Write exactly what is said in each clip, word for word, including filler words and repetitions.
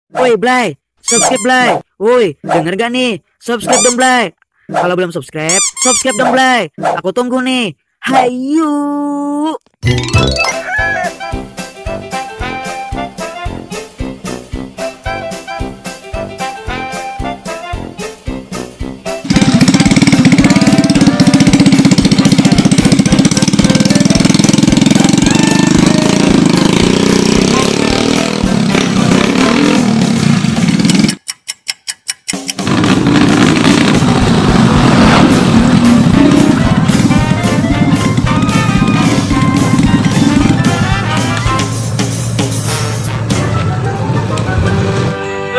Woi, Blay, subscribe, Blay. Woi, denger gak nih? Subscribe dong, Blay. Kalau belum subscribe, subscribe dong, Blay. Aku tunggu nih. Hayu.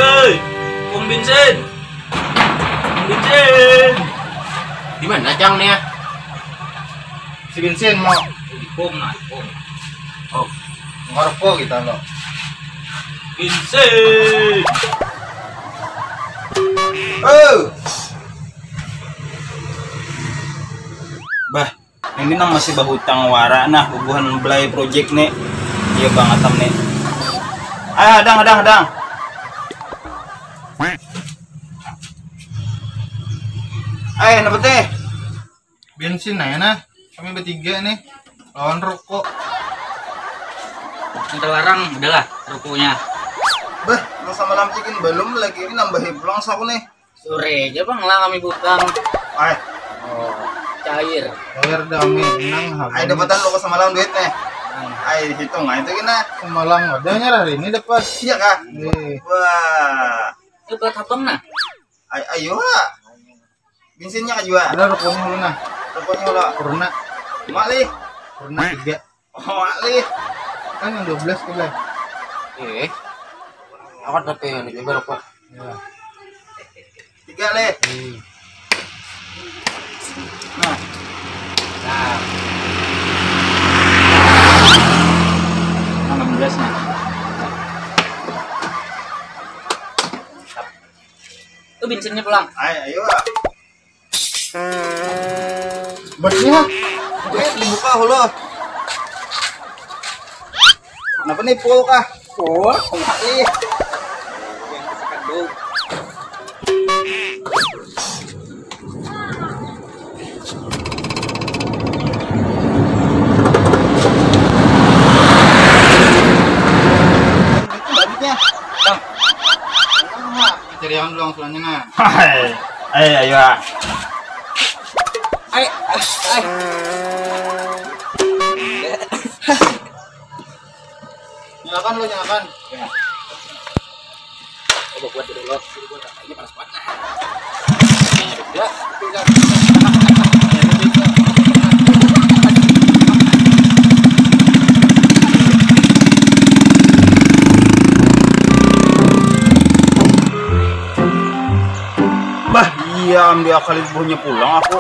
Hei, Om Vincent. Om Vincent. Di mana, Cang, nih, ya? Si Vincent mau. Di pom, nah, di pom. Oh, ngarokok kita lo. Vincent. Oh. Bah, ini nang masih bahutang wara nah, bubuhan Blay Project nih. Iya banget nih. Ah, hadang, hadang, hadang. Eh, napa teh? Bensin aja nah. Kami bertiga nih. Lawan rokok. Yang terlarang adalah rokoknya. Bah, nang samalam cikin belum lagi ini nambahi pulang saku nih. Sore aja bang lah kami bukang. Ay, Oh, cair. Bayar dami nang habang. Ay, dapatan lo samalam duit nih. Ay, hitung aja itu kena. Semalam ada nyar hari ini dapat. Iya kah? Eh, Wah, Itu buat habang nah. Ay, ayo ha. Bensinnya kah jua? Ada rokoknya dulu nah. Rokoknya lo. Purna. Mak lih. Purna tiga. Oh, mak lih. Kan yang dua belas tiga. Eh, aku tapi ini juga rokok. Ya. Tiga lih. Hmm. Nah. Nah. Enam belas nah. Tuh bensinnya pulang. Ay, ayo ha. Berarti ha. Oke, dibuka hulu. Kenapa nih pul kah? Pul, kembali. Yang kasih kandung. Itu bagusnya. Bang. Cari yang dulu langsungannya nah. Hai. Ayo, ayo. Ai, ai. Nyalakan lo, nyalakan. Ya. Coba buat dulu lo. Ini panas banget nah. Ini juga. Bah, iya, ambil akal ibunya pulang aku.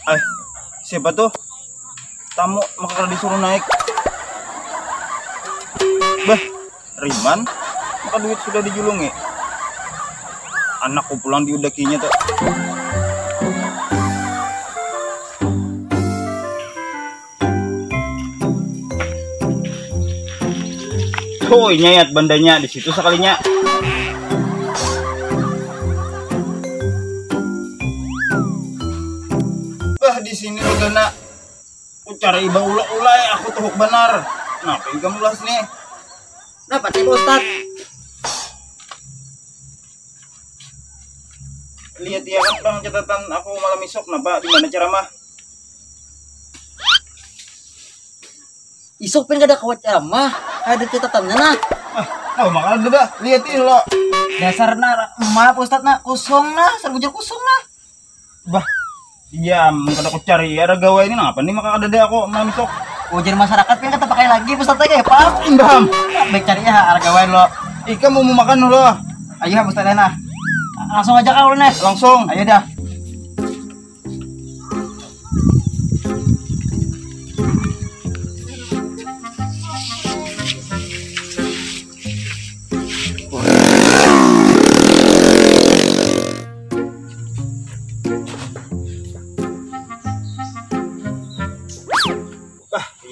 Eh, siapa tuh? Tamu maka disuruh naik. Bah, Riman, maka duit sudah dijulungi. Anakku pulang diudakinya tuh. Tuh, nyayat bandanya di situ sekalinya. Bah, di sini begana. Ku cari iba ula-ula ya, aku tuhuk banar. Napa ikam ulas nih? Napa nih, Pak Ustad? Lihat ya kan, Bang, catatan aku malam isuk. Napa, di mana ceramah? Isuk pin kada kawa ceramah, ada catatannya nah. Ah, napa maka ada dah? Lihat ini lo. Dasar nah, maaf Ustad nah, kosong nah, sarbujur kosong nah. Bah, iya, mun kada kucari ada gawa ini napa nih maka kadada aku malam isuk. Ujar masyarakat kan kata pakai lagi, Ustad teh kayak paham. Indaham. Baik cari ya, ada gawa lo. Ikam mau makan lo. Ayo, Ustad nah. Langsung aja kalau nih. Langsung. Ayo dah.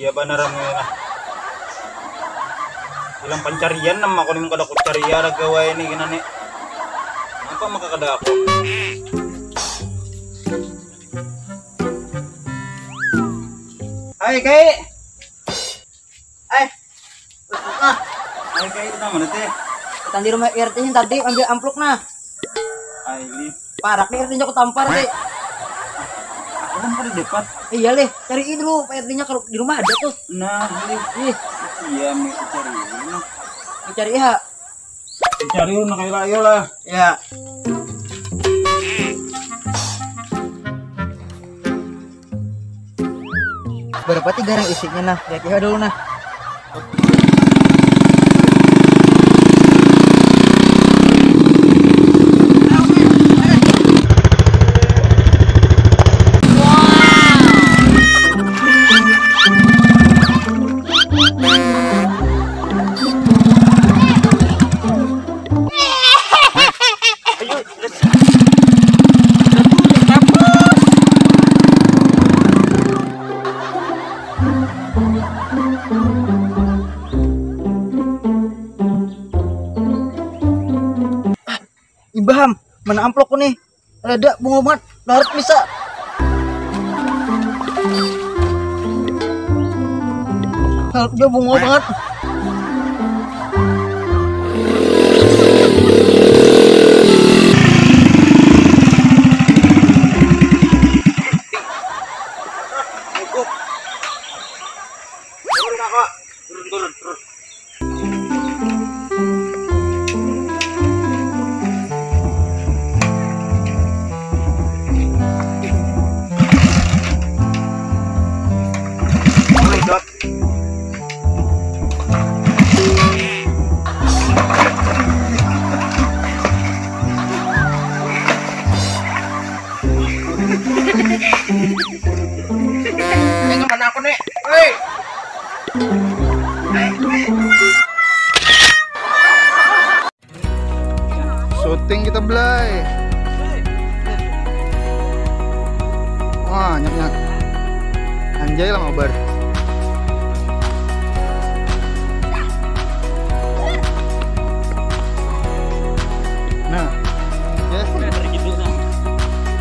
Ya banar am lah. Hilang pancarian nama aku nih kada aku cari ya raga wae nih gini nih. Kenapa maka kada aku? Hai kai. Eh. Ah. Hai kai kita mana teh? Datang di rumah R T tadi ambil amplop nah. Aili. Parak nih R T-nya aku tampar sih. Aku kan kada dapat. Iya leh, cari dulu Pak R T-nya kalau di rumah ada tuh. Nah, ini. Ih, iya nih cari dulu nah. Cari ya. Cari dulu nah kayak ayo lah. Ya. Berapa tiga yang isinya nah? Lihat ya dulu nah. Ibaham, mana amplopku nih? Ada bunga banget, narik bisa. Narik dia bunga banget. Turun, kakak. Turun, turun, turun. Ini kemana aku nih? Hei. Syuting kita belai. Wah, nyaknya. Anjay lah mabar. Nah. Ya. Nah, dari gitu, nah.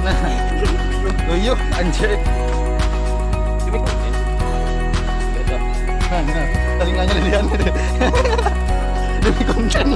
Nah. Tuyuh, anjay. Ini konten. Beda. Nah, nah. Telinganya Lilian deh. Demi konten.